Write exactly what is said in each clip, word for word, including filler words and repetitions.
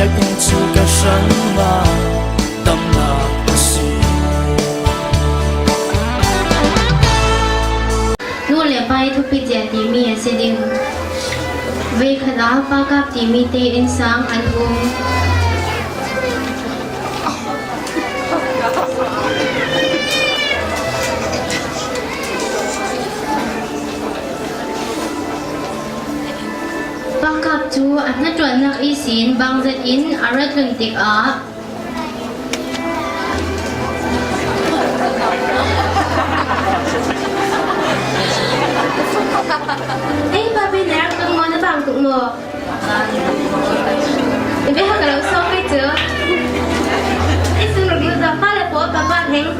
Inn chu ka hran ma, damna a si. Nu le pa i thupi zia timi a si ding. Vei khat a pa kap timi te innsang an um. Pa kap cu a hnaṭuannak ihsin bang zetin a rat lun tikah, ei, papi, na rak tuk maw, na bang tuk maw? I biak ka lo sawm ve cu. I sung ruk lut zong pa le pawl ka pa heng.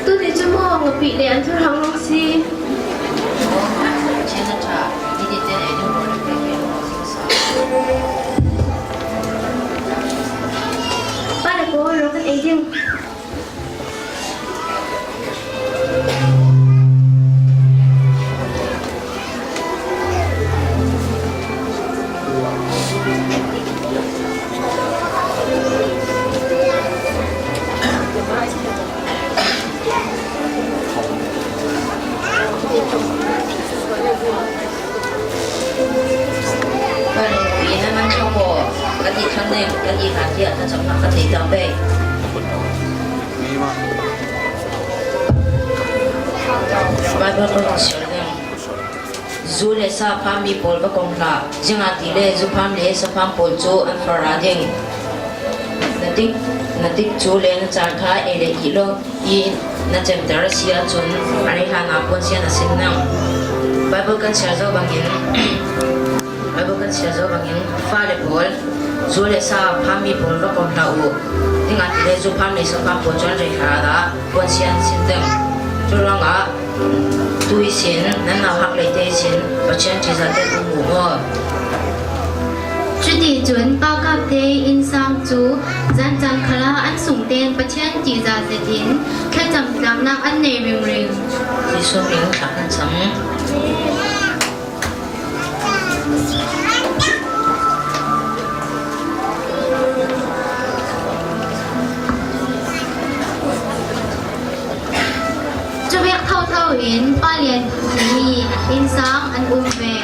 Tuni cu maw, ngapih le an thurhang lawng si. Pa le pawl, rawl kan ei ding. Kan inn a man thawk aw, kan ih than ding, kan ih hlan tiah thlacamnak kan nei tiang pei. Baibal kan siar ding. Zu le sa a phammi pawl va kong hlah, ziangahtile zu pham le sa pham pawl cu an far aa ding. Na tik, na tik cu le na caan kha ei le ih lo i na cemter a si ahcun a rei hlan ah puan sian a si ding. Baibal kan siar zo bangin, Baibal kan siar zo bangin, fale pawl, zu le sa a phammi pawl va kong hlah u. Ziangahtile zu pham le sa pham pawl cu an rei hlan ah puan sian a si ding. Curuangah, tu ihsin nan nauhak lei te ihsin Pathian ṭihzah tein um u maw? Cuticun pa kap te innsang cu zan caan khal ah an sung tein Pathian ṭihzah zetin thlacam tlaknak an nei ringring. Jesuh hming thla kan cam. Cu bik thotho in Pa Lian timi innsang an um ve.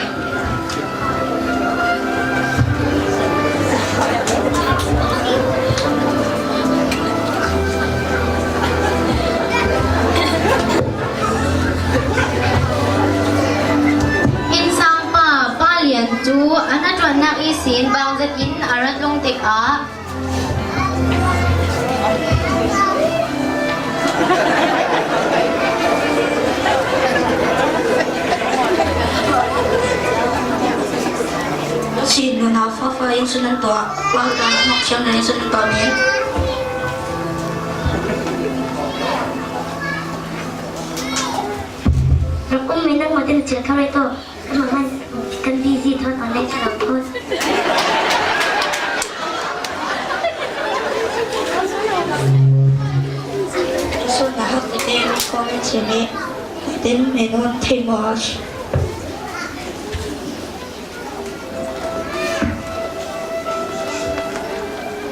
Innsang pa, Pa Lian cu a hnaṭuannak ihsin bang zetin a rat lung tikah, Chin nunau fafa in cun an tuah. Lau dan an hnok thiam in cun an tuah men. Rak um men, nangmah te na chiah thar ai tawh. Kan busy thawn online si lo thawn. Sual na hak tete mi comment si mi. Tin me non thei maw?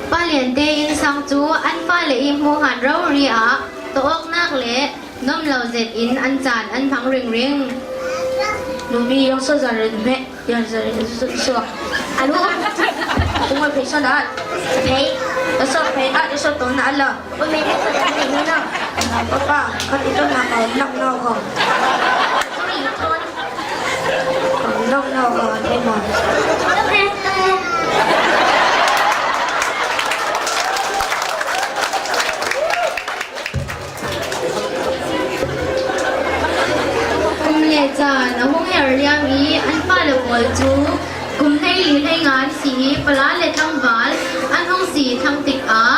Pa Lian te innsang cu an fale i hmuh han rori ah tawawknak le nuam lo zet in an caan an hmang ringring. Numi yong so zan rin hmeh, yan zan rin su su. Anu. Kung ai phei so na. Phei. Ka so phei a, ka so tong na la. Ui, mei ka so tong na. Papa, ka ti tong na ka nak na ko. Ui, ton. Ka nak na ko, ni ma. Kum le caan a hung herh liam i an fale pawl cu kum hleili hleinga an si i, pala le tlangval an hung si thlang tikah,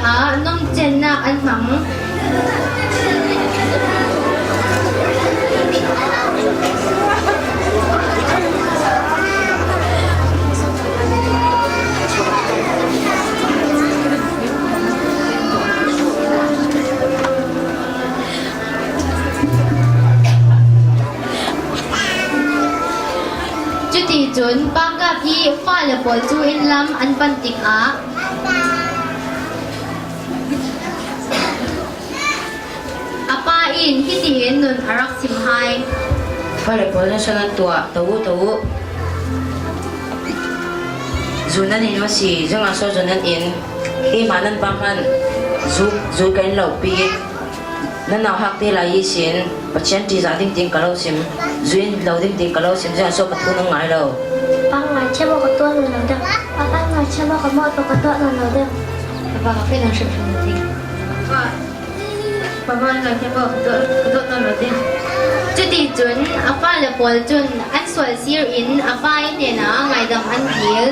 A nomchennak an hmang. Cuticun Pa Kap i fale pawl cu inn lam an pan tikah a pa in hitiin nun a rak sim hai. Fale pawl nan san an tuah, to uh, to uh. Zu nan in maw si, zungah so zu nan in, keimah nan pa hmanh zu, zu kan lo pi. Nan nauhak te lai ihsin Pathian ṭihzah ding tiin ka lo sim, zu in lo ding tiin ka lo sim, ziah so ka thu nan ngai lo. Pa ngai che maw ka tuah nawn lo deuh? Pa, pa ngai che maw ka mawtaw ka tuah nawn lo deuh? Pa, ka feh nan hrimhrim lo ding. Pa, pa ngai che maw ka tuah, ka tuah nawn lo ding? Cuticun a fale pawl cun an sual sir in a pa i hnenah ngaidam an dil.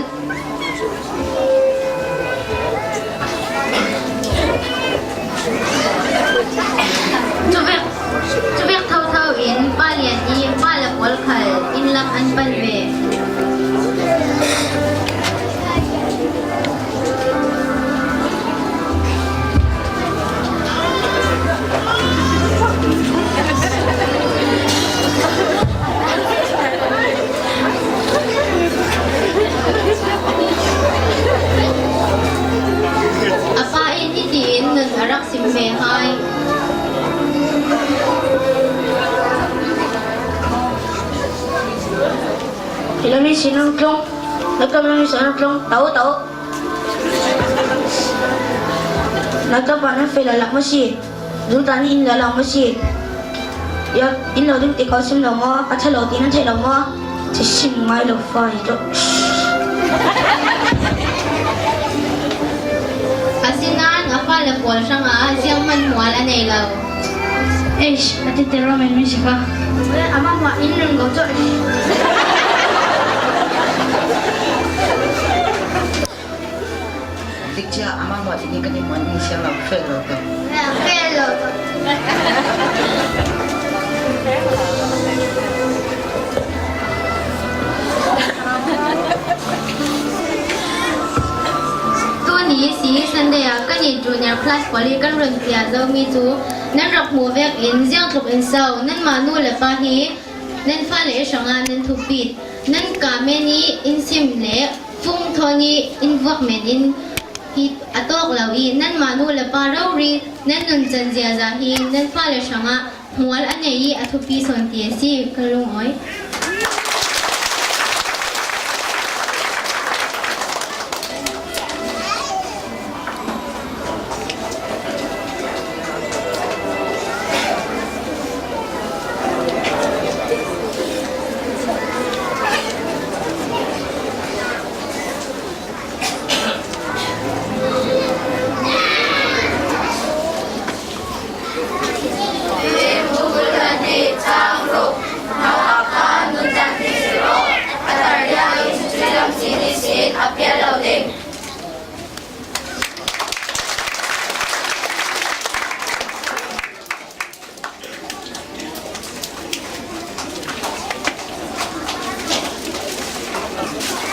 Cuvek, cuvek thotho in Pa Lian i fale pawl khal inn lam an pan ve. A pa in hitiin nun a rak sim ve hai. Hi lam ihsin an tlung, na kam lam ihsin an tlung, to, to. Na kam pa nan feh lala maw si? Zultan nih in lala maw si? Ya, in lo ding ti ko sim lo maw? A ṭha lo ti nan theih lo maw? Ti sim ngai lo fa hi tu. Asinain a fale pawl hrangah zianghman hmual a nei lo. Eish, a tete rawmen min si kha. Amah hmuah in run ko cu. Dikcia amah hmuah timi kan i hmuan in siang lo, fail lo ko. Fail lo ko. Tuni si Sunday ah kan i junior class pawl i kan run piak zomi cu nan rak hmuh vekin ziangtluk in so, nanmah nu le pa hi nan fale hrangah nan thupit, nan kaa men i in sim le fung thawn i in vuak men in hi a tawk lo i, nanmah nu le pa rori nan nuncan ziaza hi nan fale hrangah hmual a nei i a thupi sawn ti a si, ka lungawi.